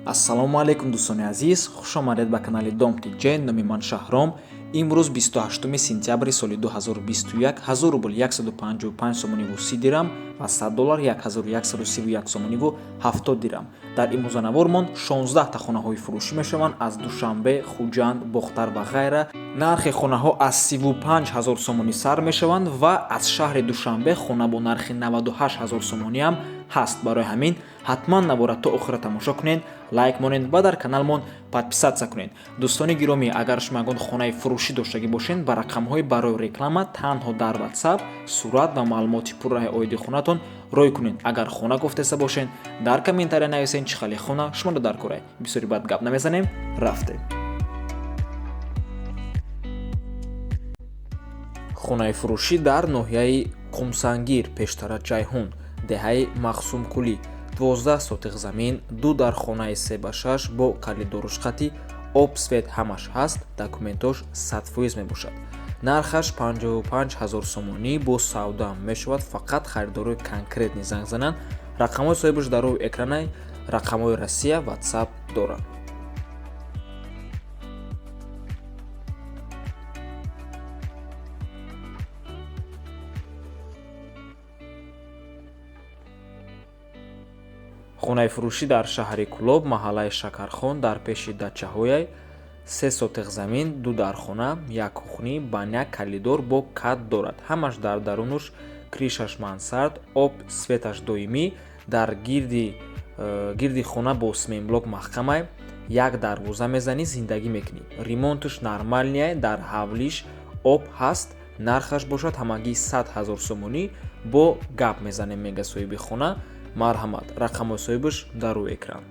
Ассалому алайкум, дӯстони азиз, хуш омадед ба канали Дом ТЖ. Номи ман Шаҳром. Имрӯз 28 сентябри соли 2021, 1000 рубл 155 сомониву 30 дирам ва 100 доллар 1131 сомониву 70 дирам. Дар имрӯзанавормон 16 та хонаҳои фурӯшӣ мешаванд аз Душанбе, Хуҷанд, Бохтар ва ғайра. Нархи хонаҳо аз 35 ҳазор сомонӣ сар мешаванд ва аз шаҳри Душанбе хона бо нархи 98 ҳазор сомониам ҳаст. Барои ҳамин ҳатман навора то охира тамошо кунед, лайк монед ва дар каналмон подписаться кунед. Дӯстони гиромӣ, агар шумо ягон хонаи фурӯшӣ доштагӣ бошед, ба рақамҳои барои реклама танҳо дар WhatsApp сурат ва маълумоти пурраи оиди хонатон рой кунед. Агар хона гуфтеса бошед, дар комментария нависед, чӣ хеле хона шуморо дар корай. Бисёри бад гап намезанем, рафтем. Хонаи фурӯшӣ дар ноҳияи Қумсангир, пештара Ҷайҳун, деҳаи Махсумкулӣ, 12 сотиқ замин, ду дар хонаи 3 ба 6 бо калидорушқати об, свет ҳамаш ҳаст, документош 100% мебошад. Нархаш 55 ҳазор сомонӣ, бо савдаам мешавад, фақат харидорои конкретный занг зананд. Рақамҳои соҳибаш дар рӯи экранай, рақамҳои Россия, WhatsApp доранд. Хонаи фурӯшӣ дар шаҳри Кӯлоб, маҳаллаи Шакархон, дар пеши дачаҳояй, се сотиқ замин, ду дархона, як кухни, баня, калидор бо кат дорад. Ҳамаш дар дарунуш, крышаш мансард, об, светаш доимӣ, дар гирди хона бо цементблок маҳкамай, як дарвоза мезанӣ, зиндагӣ мекунӣ. Ремонташ нормальныйай, дар ҳавлиш об ҳаст, нархаш бошад ҳамагӣ 100 ҳазор сомонӣ, бо гап мезанем, мега соҳиби хона. Марҳамат, рақамҳои соҳибаш дар рӯи экран.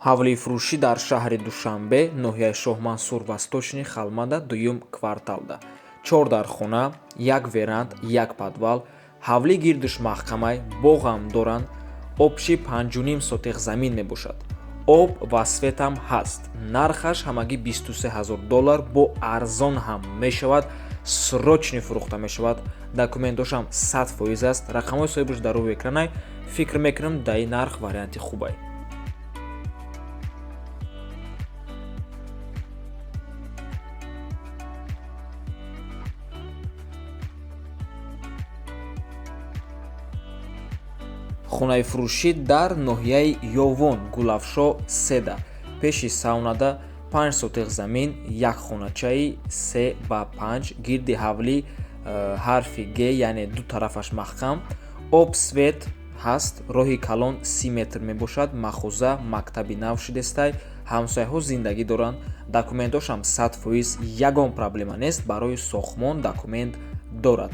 Ҳавлии фурӯшӣ дар шаҳри Душанбе, ноҳияи Шоҳмансур, Восточный, Халмада, дуюм кварталда, чор дархона, як веранд, як подвал, ҳавлӣ гирдуш маҳкамай, боғам доранд, общий 5,5 сотиқ замин мебошад, об ва светам ҳаст. Нархаш ҳамагӣ 23 ҳазор доллар, бо арзон ҳам мешавад, срочный фурӯхта мешавад, документошам 100% аст, рақамҳои соҳибаш дар рӯи экранай. Фикр мекунам, дар ин нарх варианти хубай. Хонаи фурӯшӣ дар ноҳияи Ёвон, Гулафшо седа, пеши саунада, 5 сотиқ замин, як хоначаи 3 ба 5, гирди ҳавлӣ ҳарфи г, яъне ду тарафаш маҳкам, об, свет ҳаст, роҳи калон 30 метр мебошад, махоза, мактаби нав шидестай, ҳамсояҳо зиндагӣ доранд, документошам 100%, ягон проблема нест, барои сохтмон документ дорад.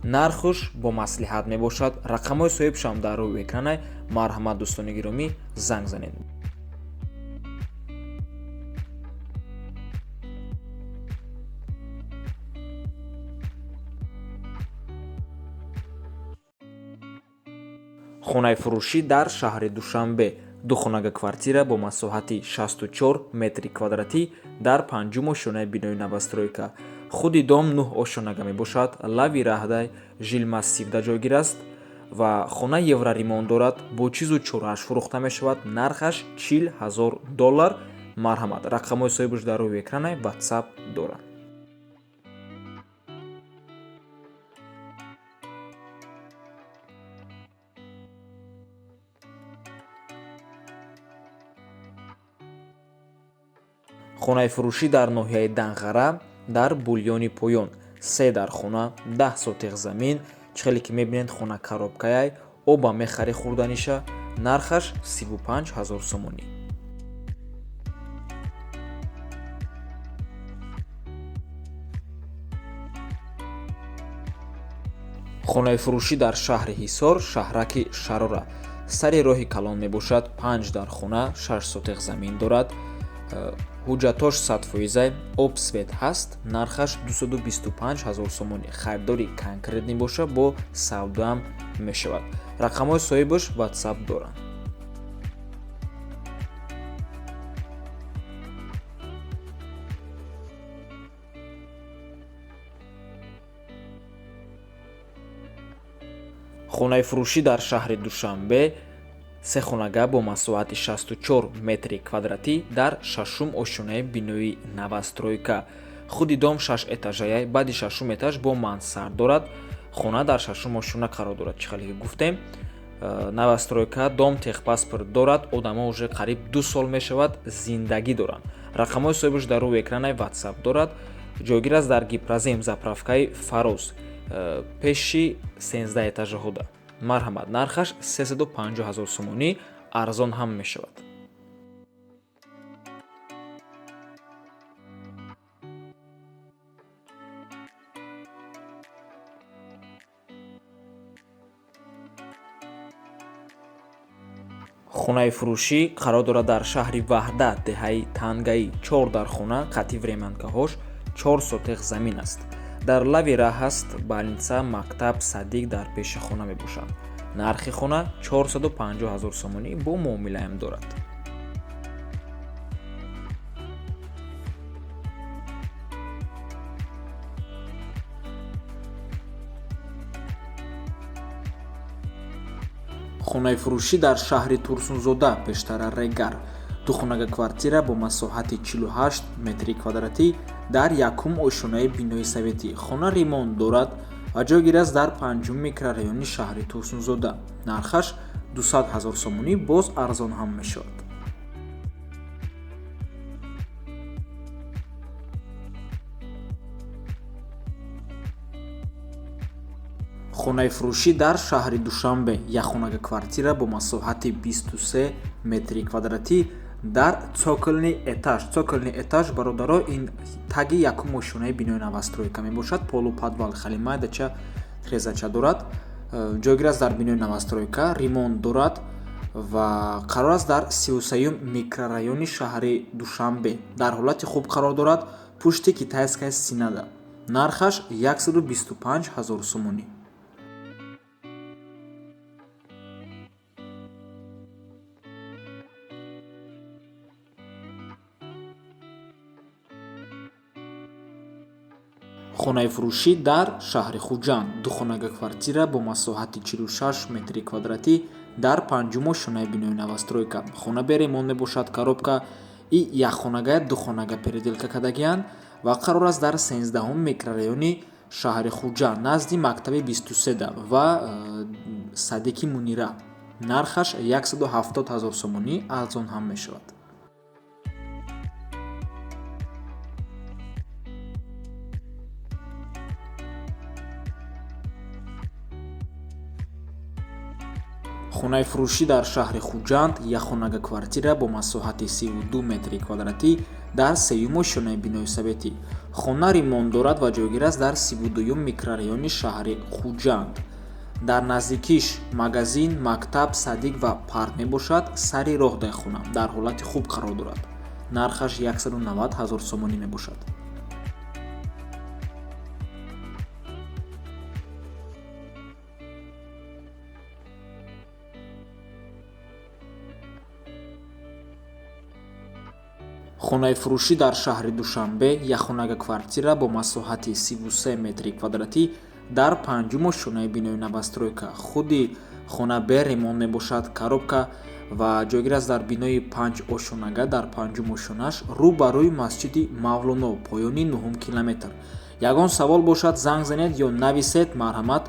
Нархуш бо маслиҳат мебошад, рақамҳои соҳибшам дар рӯи экранай. Марҳамат, дӯстони гиромӣ, занг занед. Хонаи фурӯшӣ дар шаҳри Душанбе, духонага квартира бо масоҳати 64 метри квадратӣ дар панҷум ошёнаи бинои новостройка. Худи дом нӯҳ ошёнага мебошад, лави раҳдай, жилмассивда ҷойгир аст ва хона евроремонт дорад, бо чизу чорааш фурӯхта мешавад, нархаш 40 ҳазор доллар. Марҳамат, рақамҳои соҳибаш дар рӯи экранай, WhatsApp дорад. Хонаи фурӯшӣ дар ноҳияи Данғара, дар Булёни Поён, се дар хона, 10 сотиқ замин. Чӣ хеле ки мебинед, хона коробкаяй, оба мехарӣ хӯрданиша, нархаш 35 ҳазор сомонӣ. Хонаи фурӯшӣ дар шаҳри Ҳисор, шаҳраки Шарора, сари роҳи калон мебошад, панҷ дар хона, 6 сотиқ замин дорад, ҳуҷҷатош 100%, об, свет ҳаст, нархаш 225 ҳазор сомонӣ. Харидори конкретный боша, бо савдоам мешавад. Рақамҳои соҳибаш WhatsApp доранд. Хонаи фурӯшӣ дар шаҳри Душанбе, сехонага бо масоҳати 64 метри квадратӣ дар шашум ошёнаи бинои новостройка. Худи дом шаш этажая, баъди шашум этаж бо мансард дорад. Хона дар шашум ошёна қарор дорад. Чӣ хеле ки гуфтем, новостройка, дом техпаспорт дорад. Одамо уже қариб 2 сол мешавад зиндагӣ доранд. Рақамҳои соҳибаш дар рӯи экранаи, WhatsApp дорад. Ҷойгир аст дар Гипрозем, заправкаи Фароз, пеши 13 этажаҳода. Марҳамат, нархаш 350 ҳазор сомонӣ, арзон ҳам мешавад. Хонаи фурӯшӣ қарор дорад дар шаҳри Ваҳдат, деҳаи Тангаӣ. Чор дар хона қатъи времянкаҳош, 4 сотих замин аст. Дар лави раҳ аст, больница, мактаб, садик дар пеши хона мебошанд. Нархи хона 450 ҳазор сомонӣ, бо муомилаам дорад. Хонаи фурӯшӣ дар шаҳри Турсунзода, пештара Регар, духонага квартира бо масоҳати 48 метри квадратӣ дар якум ошёнаи бинои советӣ. Хона ремонт дорад ва ҷойгир аст дар панҷум микрорайони шаҳри Турсунзода. Нархаш 200 ҳазор сомонӣ, боз арзон ҳам мешавад. Хонаи фурӯшӣ дар шаҳри Душанбе, якхонага квартира бо масоҳати 23 метри квадратӣ дар цокольный этаж. Цокольный этаж, бародаро, ин таги якум ошёнаи бинои новостройка мебошад. Полуподвал, хеле майдача, трезача дорад. Ҷойгир аст дар бинои новостройка, ремонт дорад ва қарор аст дар 33-юм микрорайони шаҳри Душанбе. Дар ҳолати хуб қарор дорад, пушти Китайская стенада. Нархаш 125 ҳазор сомонӣ. Хонаи фурӯшӣ дар шаҳри Хуҷанд, духонага квартира бо масоҳати 46 метри квадратӣ дар панҷум ошёнаи бинои новостройка. Хона бе ремонт мебошад, коробка и якхонага, духонага переделка кардагианд ва қарор аст дар 13-ҳум микрорайони шаҳри Хуҷанд, назди мактаби 23 ва садики Мунира. Нархаш 170 ҳазор сомонӣ, арзон ҳам мешавад. Хонаи фурӯшӣ дар шаҳри Хуҷанд, якхонага квартира бо масоҳати 32 метри квадратӣ дар сеюм ошёнаи бинои советӣ. Хона ремонт дорад ва ҷойгир аст дар 32-юм микрорайони шаҳри Хуҷанд. Дар наздикиш магазин, мактаб, садик ва парк мебошад. Сари роҳ дар хона дар ҳолати хуб қарор дорад. Нархаш 190 ҳазор сомонӣ мебошад. Хонаи фурӯшӣ дар шаҳри Душанбе, якхонага квартира бо масоҳати 33 метри квадратӣ дар панҷум ошёнаи бинои новостройка. Худи хона бе ремонт мебошад, коробка ва ҷойгир аст дар бинои панҷ ошёнага, дар панҷум ошёнаш, рӯ ба рӯи масҷиди Мавлоно, поёни нуҳум километр. Ягон савол бошад, занг занед ё нависед, марҳамат.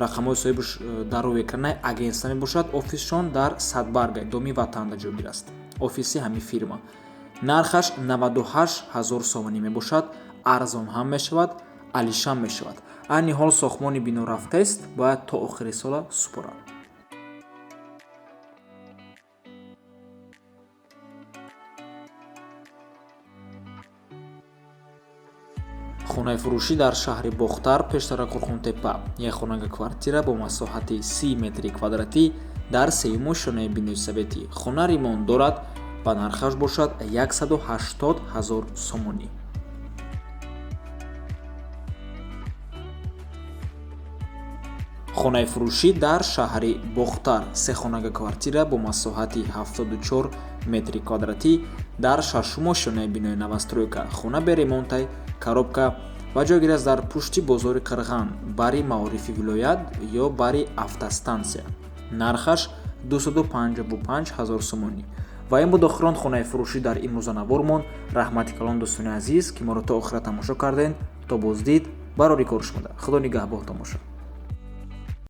Рақамҳои соҳибаш дар рӯи экранаи агентства мебошад. Офисшон дар Садбарга, доми Ватанда ҷойгир аст, офиси ҳамин фирма. Нархаш 98 ҳазор сомонӣ мебошад, арзон ҳам мешавад, алишам мешавад. Айни ҳол сохтмони бино рафтааст, бояд то охири сола супорад. Хонаи фурӯшӣ дар шаҳри Бохтар, пештара Қурғонтеппа, якхонага квартира бо масоҳати 30 метри квадратӣ дар сеюм ошёнаи бинои советӣ. Хона ремонт дорад ва нархаш бошад 180 ҳазор сомонӣ. Хонаи фурӯшӣ дар шаҳри Бохтар, сехонага квартира бо масоҳати 74 метри квадратӣ дар шашум ошёнаи бинои новостройка. Хона бе ремонтай, коробка Ва ҷойгир аст дар пушти бозори Қирған, бари маорифи вилоят ё бари автостансия. Нархаш 255 ҳазор сомонӣ. Ва ин буд охирон хонаи фурӯшӣ дар имрӯза навормон. Раҳмати калон, дӯстони азиз, ки моро то охира тамошо кардем. То боздид, барори кор шумода. Худо нигаҳбоҳтон бошад.